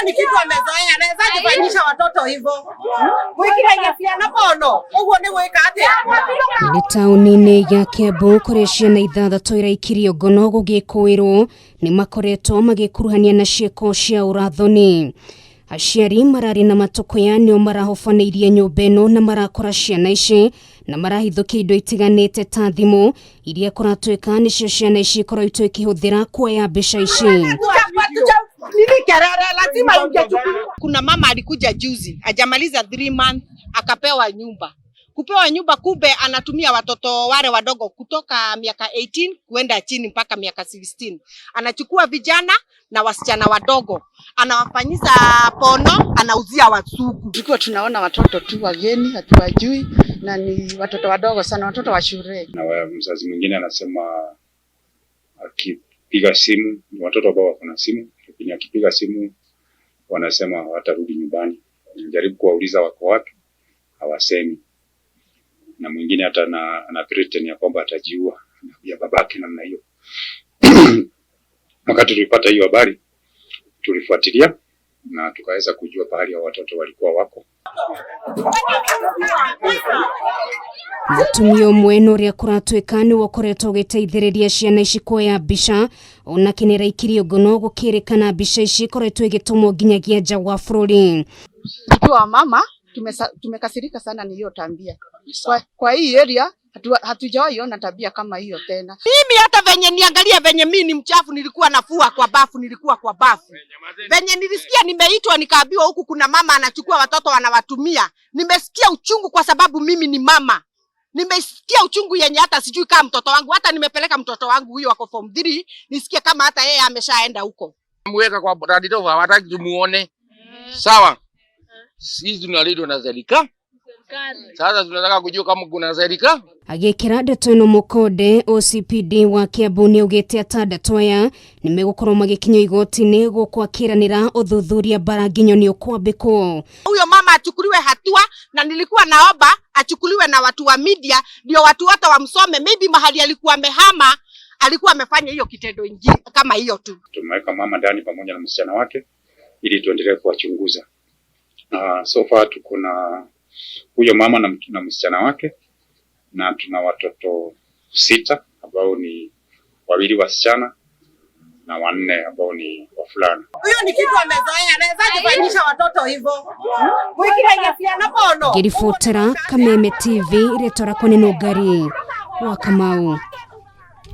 Ni kitu amezoea, anaweza kufanyisha watoto hivyo. Mwikiragia ciana pono uguo ni gwika atia? Nĩ taũni-inĩ ya Kiambu kũrĩa ciana 6 iraikirio ngono gũgĩkũĩrwo nĩ makoretwo magĩkuruhania na ciĩko cia ũrathoni. Aciari mararĩ na matũkũya nĩo marahobanĩirie nyũmba ĩno na marakora ciana ici na marahithũkia indo itiganĩte ta thimũ iria kũratuĩka nĩcio ciana ici ikoretwo ikĩhũthĩra kuoya mbica ici. Nini kelele, lazima ingechukuliwa. Kuna mama alikuja juzi, hajamaliza 3 months akapewa nyumba. Kupewa nyumba, kumbe anatumia watoto wale wadogo kutoka miaka 18 kuenda chini mpaka miaka 16. Anachukua vijana na wasichana wadogo, anawafanyiza pono, anauzia wazungu. Tulikuwa tunaona watoto tu wageni hatuwajui, na ni watoto wadogo sana, watoto wa shule. Na mzazi mwingine anasema akipiga simu, ni watoto ambao wako na simu, lakini akipiga simu wanasema hawatarudi nyumbani. Jaribu kuwauliza wako wapi, hawasemi. Na mwingine hata ana threaten ya kwamba atajiua ya babake namna hiyo. Wakati tulipata hiyo habari, tulifuatilia na tukaweza kujua pahali ya watoto walikuwa wako. Mũtumia ũmwe na ũrĩa kũratuĩka nĩwe ũkoretwo ũgĩteithĩrĩria ciana ici kuoya mbica onake nĩaraikirio ngono gũkĩrĩkana mbica ici ikoretwo igĩtũmwo nginyagia nja wa bũrũri. Tukiwa mama tumekasirika sana ni hiyo tabia. Kwa hii area hatujawahi ona tabia kama hiyo tena. Mimi hata venye niangalia venye mimi ni mchafu, nilikuwa nafua kwa bafu, nilikuwa kwa bafu. Venye nilisikia nimeitwa nikaambiwa huku kuna mama anachukua watoto anawatumia. Nimesikia uchungu kwa sababu mimi ni mama. Nimesikia uchungu yenye hata sijui kama mtoto wangu, hata nimepeleka mtoto wangu huyo ako form 3, nisikie kama hata yeye ameshaenda huko. Mweka kwa Land Rover, hawataki tumuone. Sawa. Sisi tunalindwa na serikali. Sasa tunataka kujua kama kuna serikali. Agĩkĩra ndeto ĩno mũkonde, OCPD wa Kiambu nĩaugĩte atandatũ aya nĩmegũkorwo magĩkinyio igoti-inĩ gũkũ akĩranĩra ũthuthuria bara nginyo nĩ ũkwambĩkwo. Huyo mama achukuliwe hatua, na nilikuwa naomba achukuliwe na watu wa media ndio watu wote wamsome. Maybe mahali alikuwa amehama alikuwa amefanya hiyo kitendo ingine kama hiyo tu. Tumeweka mama ndani pamoja na msichana wake ili tuendelee kuwachunguza. So far tuko na huyo mama na msichana wake na tuna watoto 6 ambao ni 2 wasichana na 4 ambao ni wavulana. Huyo ni kitu amezoea, anaweza kufanyisha watoto hivyo. Mwikiragia ciana pono. Ngĩribotera Kameme TV, rĩtwa rĩakwa nĩ Nũngari wa Kamau.